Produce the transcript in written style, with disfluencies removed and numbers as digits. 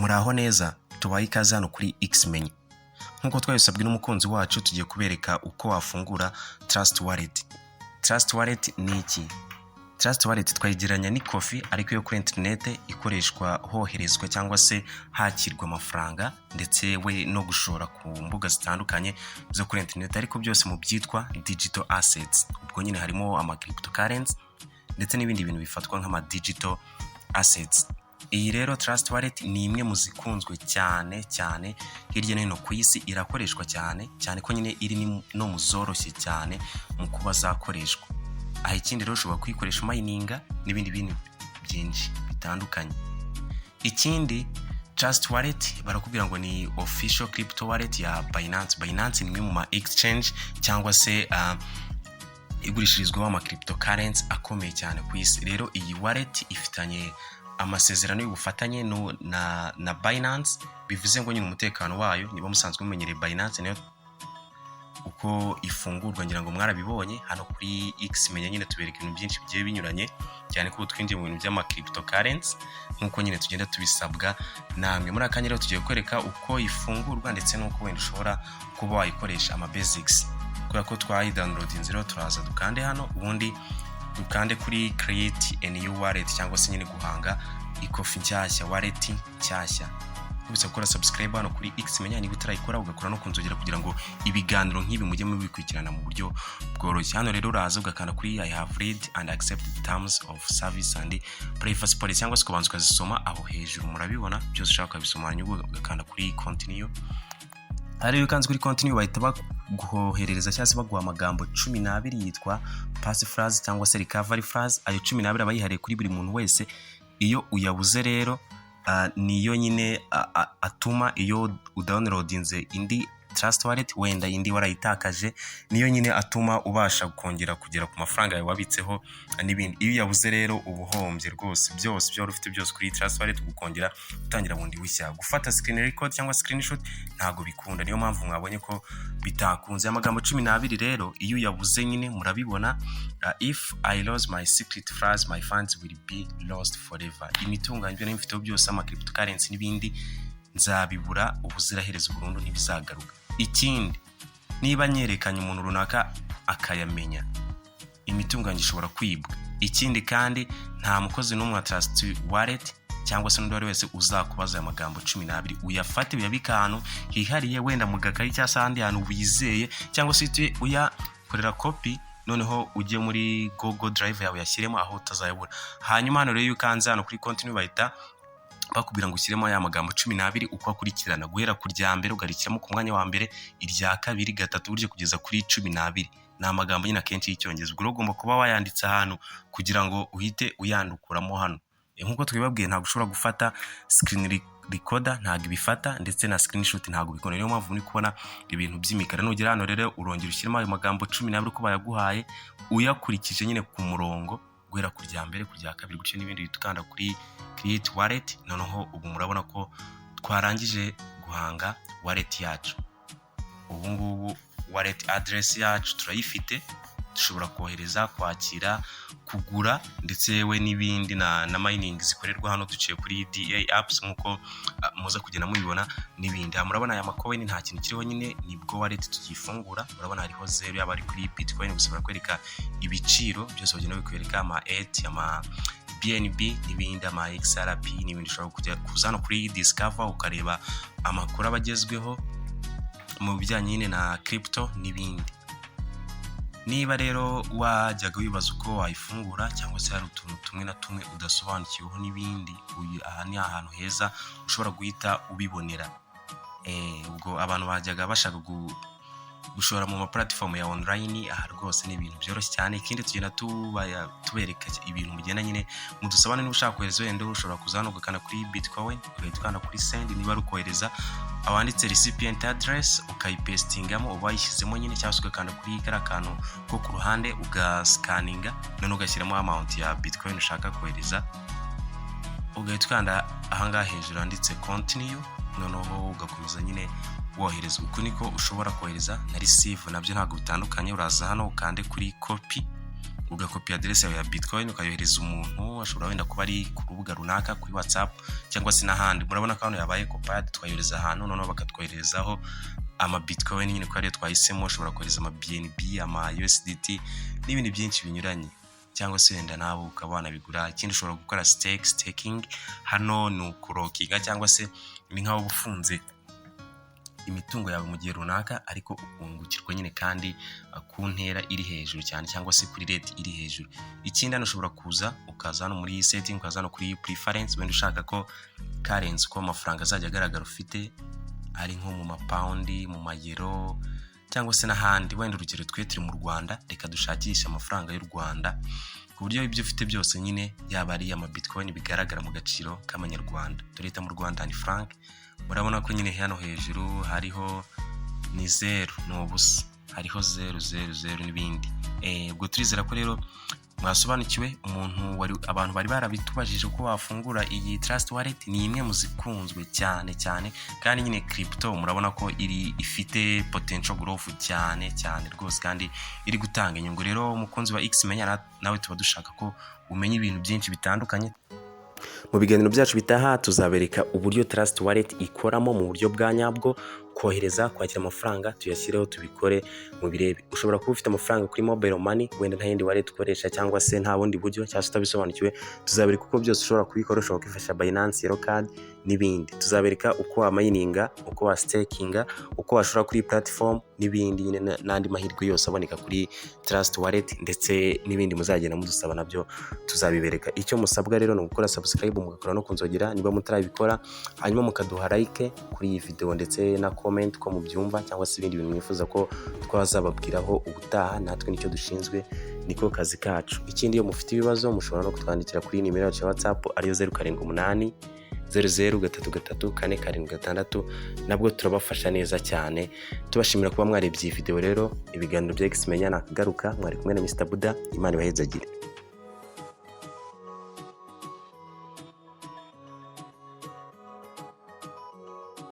Muraho neza, tubaye ikaze hano kuri Xmenya. Nk'uko twabisabwe n'umukunzi wacu, tugiye kubereka uko wafungura Trust Wallet. Trust Wallet ni iki? Trust Wallet twayigereranya n'ikofi, ariko yo kuri interinete, ikoreshwa hoherezwa cyangwa se hakirwa amafaranga, ndetse we no gushora ku mbuga zitandukanye zo kuri interinete, ariko byose mu byitwa digital assets. Ubwo nyine harimo ama cryptocurrency ndetse n'ibindi bintu bifatwa nk'ama digital assets. Iyi rero Trust Wallet ni imwe mu zikunzwe cyane cyane hirya no hino ku isi. Irakoreshwa cyane cyane ko nyine iri no mu zoroshye cyane mu kuba zakoreshwa aha. Ikindi rero, ushobora kuyikoresha umininga n'ibindi bintu byinshi bitandukanye. Ikindi, Trust Wallet barakubwira ngo ni official crypto wallet ya Binance. Binance ni imwe mu ma exchange cyangwa se igurishirizwaho ama cryptocurrency akomeye cyane ku isi. Rero iyi wallet ifitanye amasezerano y'ubufatanye no, na Binance, bivuze ngo nyine umutekano wayo, niba musanzwe mumenyereye Binance nayo uko ifungurwa, ngira ngo mwarabibonye hano kuri X Menya. Nyine tubereka ibintu byinshi bigiye binyuranye, cyane ko ubu twinjiye mu bintu by'ama cryptocurrency, nk'uko nyine tugenda tubisabwa namwe. Muri aka kanya rero tugiye kwereka uko ifungurwa ndetse n'uko wenda ushobora kuba wayikoresha, ama basics. Kubera ko twayidownloadinze rero, turaza dukande hano, ubundi dukande kuri "create a new wallet", cyangwa se nyine guhanga ikofi nshyashya, wallet nshyashya. Ubutse gukora subscribe hano kuri X Menya niba utarayikora, ugakora no kunzogera kugira ngo ibiganiro nk'ibi mujye mubikurikirana mu buryo bworoshye. Hano rero uraza ugakanda kuri "I have read and accepted terms of service and privacy policy", cyangwa se ukabanza ukazisoma aho hejuru, murabibona byose, ushaka ukabisoma, hanyuma ugakanda kuri "continue". Hari iyo ukanze kuri "continue", bahita baguhoherereza cyangwa se baguha amagambo 12 yitwa passphrase cyangwa se recovery phrase. Ayo 12 aba yihariye kuri buri muntu wese. Iyo uyabuze rero, niyo nyine atuma iyo udownloadinze indi Trust Wallet, wenda indi warayitakaje, niyo nyine atuma ubasha kongera kugera ku mafaranga yawe wabitseho n'ibindi. Iyo uyabuze rero, uba uhombye rwose byose ibyo wari ufite byose kuri Trust Wallet, ukongera gutangira bundi bushya. Gufata screen record cyangwa screenshot ntabwo bikunda, niyo mpamvu mwabonye ko bitakunze. Amagambo 12 rero, iyo uyabuze nyine murabibona: "If I lose my secret phrase, my funds will be lost forever." Imitungo yanjye nari mfiteho byose, ama cryptocurrency n'ibindi, nzabibura ubuziraherezo burundu, ntibizagaruka. Ikindi, niba nyerekanye umuntu runaka akayamenya, imitungo yanjye ishobora kwibwa. Ikindi kandi, nta mukozi n'umwe wa Trust Wallet cyangwa se n'undi uwo ari wese uzakubaza aya magambo 12. Uyafate, uyabike ahantu hihariye, wenda mu gakayi cyangwa se ahandi hantu wizeye, cyangwa se uhite uyakorera kopi, noneho ujye muri Google Drive yawe uyashyiremo aho utazayabura. Hanyuma hano rero, iyo ukanze hano kuri "continue", bahita bakubwira ngo ushyiremo aya magambo 12 uko akurikirana, guhera ku rya mbere ugarishyiramo ku mwanya wa mbere, irya kabiri, gatatu, buryo kugeza kuri 12. Ni amagambo nyine akenshi y'Icyongereza. Ubwo rero ugomba kuba wayanditse ahantu kugira ngo uhite uyandukuramo hano. Nk'uko twibabwiye, ntabwo ushobora gufata screen recorder, ntabwo ibifata, ndetse na screenshot ntabwo bikora. Niyo mpamvu muri kubona ibintu by'imikara. Nugera hano rero, urongera ushyiremo ayo magambo 12 uko bayaguhaye, uyakurikije nyine ku murongo, guhera ku rya mbere, ku rya kabiri, gutyo n'ibindi, uhita ukanda kuri "create wallet". Noneho ubu murabona ko twarangije guhanga wallet yacu. Ubu ngubu wallet address yacu turayifite, dushobora kohereza, kwakira, kugura, ndetse yewe n'ibindi na mining zikorerwa hano duciye kuri DA apps, nk'uko muza kugenda mubibona n'ibindi. Aha murabona aya macoin nta kintu kiriho nyine, nibwo wallet tukifungura. Murabona hariho zero, yaba ari kuri Bitcoin gusa barakwereka ibiciro byose, bagenda bikwereka ama ETH, ama BNB n'ibindi, ama XRP n'ibindi. Ushobora kujya kuza hano kuri "discover", ukareba amakuru aba agezweho mu bijyanye nyine na crypto n'ibindi. Niba rero wajyaga wibaza uko wayifungura, cyangwa se hari utuntu tumwe na tumwe udasobanukiweho n'ibindi, aha ni ahantu heza ushobora guhita ubibonera. Ubwo abantu bajyaga bashaka gushora mu ma platform ya online, aha rwose ni ibintu byoroshye cyane. Ikindi, tugenda tubereka ibintu mugenda nyine mudusobanure. Niba ushaka kohereza, wenda ushobora kuza hano ugakanda kuri Bitcoin, ugahita ukanda kuri "send" niba ari ukohereza, awanditse recipient address ukayipastingamo, uba wayishyizemo nyine, cyangwa se ugakanda kuri kariya kantu ko ku ruhande, ugascanninga, noneho ugashyiramo amount ya Bitcoin ushaka kohereza, ugahita ukanda ahangaha hejuru handitse "continue", noneho ugakomeza nyine wohereza. Uku niko ushobora kohereza na receive, nabyo ntabwo bitandukanye. Uraza hano ukande kuri "copy", Ugakopiya aderesi yawe ya Bitcoin, ukayohereza umuntu, ashobora wenda kuba ari ku rubuga runaka, kuri WhatsApp cyangwa se n'ahandi. Murabona ko hano yabaye copied, twayohereza ahantu, noneho bakatwohererezaho ama Bitcoin nyine, ko ariyo twahisemo. Ushobora kohereza ama BNB, ama USDT n'ibindi byinshi binyuranye, cyangwa se wenda nawe ukaba wanabigura. Ikindi, ushobora gukora staking. Hano ni ukulockinga, cyangwa se ni nk'aho uba ufunze imitungo yawe mu gihe runaka, ariko ukungukirwa nyine kandi ku ntera iri hejuru cyane, cyangwa se kuri rate iri hejuru. Ikindi, hano ushobora kuza, ukaza hano muri setting, ukaza hano kuri preference, wenda ushaka ko currency, uko amafaranga azajya agaragara ufite ari nko mu mapawundi, mu mayero cyangwa se n'ahandi. Wenda urugero, twe turi mu Rwanda, reka dushakishe amafaranga y'u Rwanda, ku buryo ibyo ufite byose nyine, yaba ari ama Bitcoin, bigaragara mu gaciro k'amanyarwanda. Turita mu Rwanda ni franc. Murabona ko nyine hano hejuru hariho ni zeru, ni ubusa, hariho zeru, zeru, zeru n'ibindi. Ubwo turizera ko rero mwasobanukiwe. Umuntu wari, abantu bari barabitubajije uko wafungura iyi Trust Wallet. Ni imwe mu zikunzwe cyane cyane, kandi nyine crypto murabona ko iri ifite potential growth cyane cyane rwose, kandi iri gutanga inyungu. Rero umukunzi wa X Menya, nawe tuba dushaka ko umenya ibintu byinshi bitandukanye. Mu biganiro byacu bitaha tuzabereka uburyo Trust Wallet ikoramo mu buryo bwa nyabwo, kohereza, kwakira amafaranga, tuyashyireho, tubikore mu birebe. Ushobora kuba ufite amafaranga kuri mobile money, wenda nta yindi wallet ukoresha, cyangwa se nta bundi buryo, cyangwa se utabisobanukiwe. Tuzabereka uko byose ushobora kubikora. Ushobora kwifashisha Binance, Yellow Card n'ibindi. Tuzabereka uko wamininga, uko wastakinga, uko washora kuri platform n'ibindi nyine, n'andi mahirwe yose aboneka kuri Trust Wallet, ndetse n'ibindi muzagenda mudusaba nabyo tuzabibereka. Icyo musabwa rero ni ugukora subscribe, mugakora no kunzogera niba mutarabikora, hanyuma mukaduha like kuri iyi video ndetse na comment ko mubyumva, cyangwa se ibindi bintu mwifuza ko twazababwiraho ubutaha. Natwe nicyo dushinzwe, niko kazi kacu. Ikindi, iyo mufite ibibazo mushobora no kutwandikira kuri nimero yacu ya WhatsApp, ariyo 0780033476, nabwo turabafasha neza cyane. Tubashimira kuba mwarebye iyi video. Rero ibiganiro bya X Menya nakagaruka. Mwari kumwe na Mr Buda. Imana ibahezagire.